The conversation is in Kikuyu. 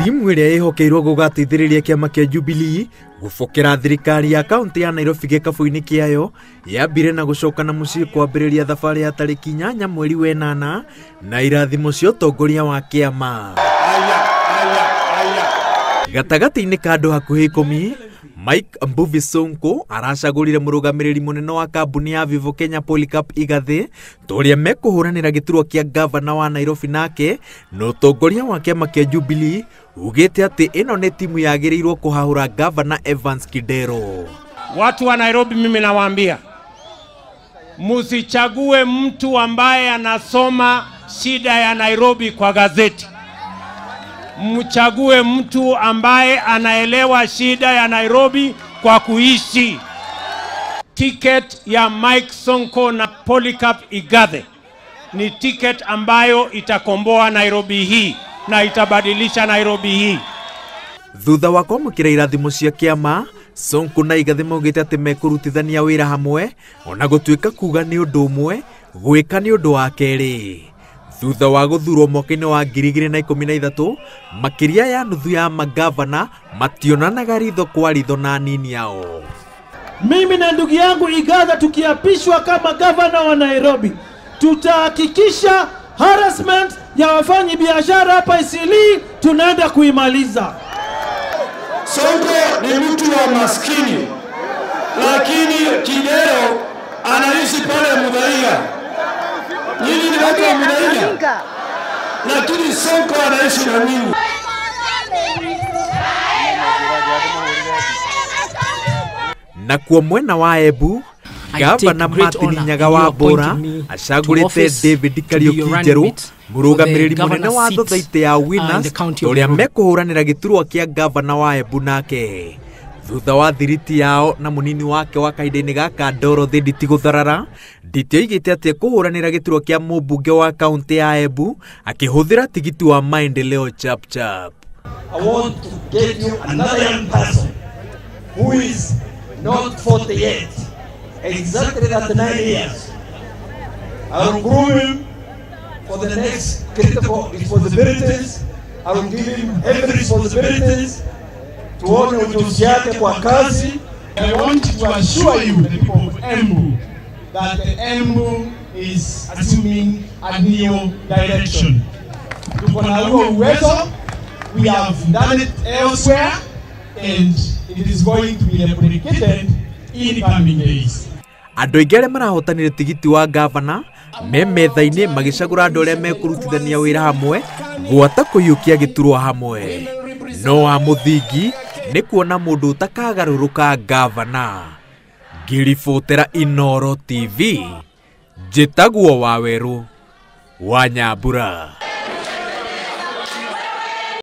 Timu ĩrĩa ĩhokeirwo gũgateithĩrĩria kĩama kĩa Jubilee gũbokera thirikari ya kaunti ya Nairobi gĩkabũ-inĩ kĩayo yambire na gũcoka na mũciĩ kwambĩrĩria thabarĩ ya tarĩki 8 mweri wa 8 na irathimo cia ũtongoria wa kĩama. Gatagatĩ-inĩ ka andũ hakuhĩ 10, Mike Mbuvi Sonko aracagũrire mũrũgamĩrĩri mũnene wa kambuni ya Vivo Kenya Polycarp Igathe ta ũrĩa mekũhũranĩra gĩturwa kĩa gavana wa Nairobi nake na ũtongoria wa kĩama kĩa Jubilee ugĩte atĩ ĩno nĩ timu yagĩrĩirwo kũhahũra gavana Evans Kidero. Watu wa Nairobi, mimi nawaambia, musichague mtu ambaye anasoma shida ya Nairobi kwa gazeti. Mchague mtu ambaye anaelewa shida ya Nairobi kwa kuishi. Ticket ya Mike Sonko na Polycarp Igathe ni ticket ambayo itakomboa Nairobi hii na itabadilisha Nairobi hii. Thutha wa kwamũkĩra irathimo cia kĩama, Sonko na Igathe maugĩte atĩ mekũrutithania wĩra hamwe ona gũtuĩka kuga nĩ ũndũ ũmwe, gwĩka nĩ ũndũ wa kerĩ. Thutha wa gũthurwo mwaka-inĩ wa 2013, makĩria ya nuthu ya magavana mationanaga ritho kwa ritho na anini ao. Mimi na ndugu yangu Igathe tukiapishwa kama gavana wa Nairobi, tutahakikisha harassment ya wafanyi biashara hapa Eastleigh tunaenda kuimaliza. Sonko ni mtu wa maskini, lakini Kidero anaishi pale Muthaiga. Nyinyi ni watu wa Muthaiga, lakini Sonko anaishi na nyinyi. Nakuo mwena wa Embu, gavana Martin Nyaga wa Mbora acagũrĩte David Kariuki Njerũ, mũrũgamĩrĩri mũnene wa thothaitĩ ya Winners, ũrĩa mekũhũranĩra gĩturwa kĩa gavana wa Embu nake. Thutha wa thiriti yao na mũnini wake wa kahinda-inĩ gaka Dorothy Nditi gũtharara, Nditi oigĩte atĩ ekũhũranĩra gĩturwa kĩa mũmbunge wa kaunti ya Embu akĩhũthĩra tigiti wa Maendeleo Chapchap. I want to get you another young person who is not 48, exactly 39 years. I will groom him for the next critical responsibilities. I will give him heavy responsibilities. Tuone ujuzi yake kwa kazi. I want to assure you, the people of Embu, that the Embu is assuming a new direction. Tuko na huo uwezo. We have done it elsewhere, and it is going to be replicated in coming days. Andũ aingĩ arĩa marahotanire tigiti wa gavana me metha-inĩ magĩcagũra andũ arĩa mekũrutithania wĩra hamwe gwata kũiyũkia gĩturwa hamwe. No wa mũthingi nĩ kuona mũndũ ũtakagarũrũka gavana. Ngĩribotera Inooro TV, njĩtagwo Wawerũ wa Nyambura.